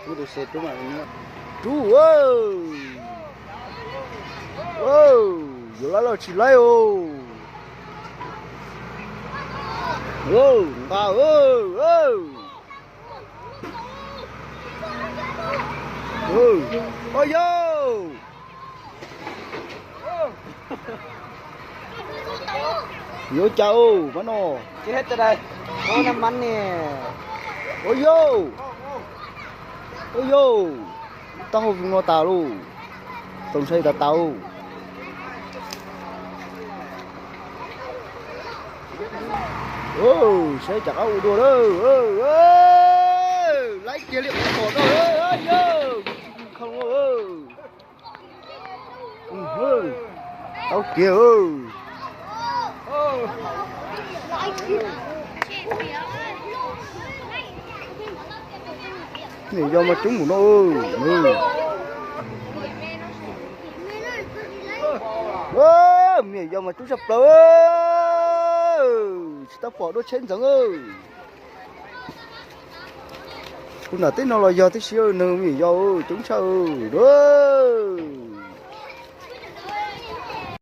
Rub tus xe rub mas, rub. Yuav laib los tsis laib os. Nqa. Ua yau. Yuav cas os, mab no. Ua yau. Ua yau. Taub hau zoo no tas lauj. Txaus ntshai tas tas. Saib rov qab ua dua lawm. Laib kiag li qhov tom no. Yau, khoo. Tau tiag. Me nyuam yau mas coob mus no. Me nyuam yau mas coob tshaj plaws. Tsis tab pom dua tsheb ntxeev. Kuv nram teb no los yog tib si, neeg me nyuam yau coob tshaj.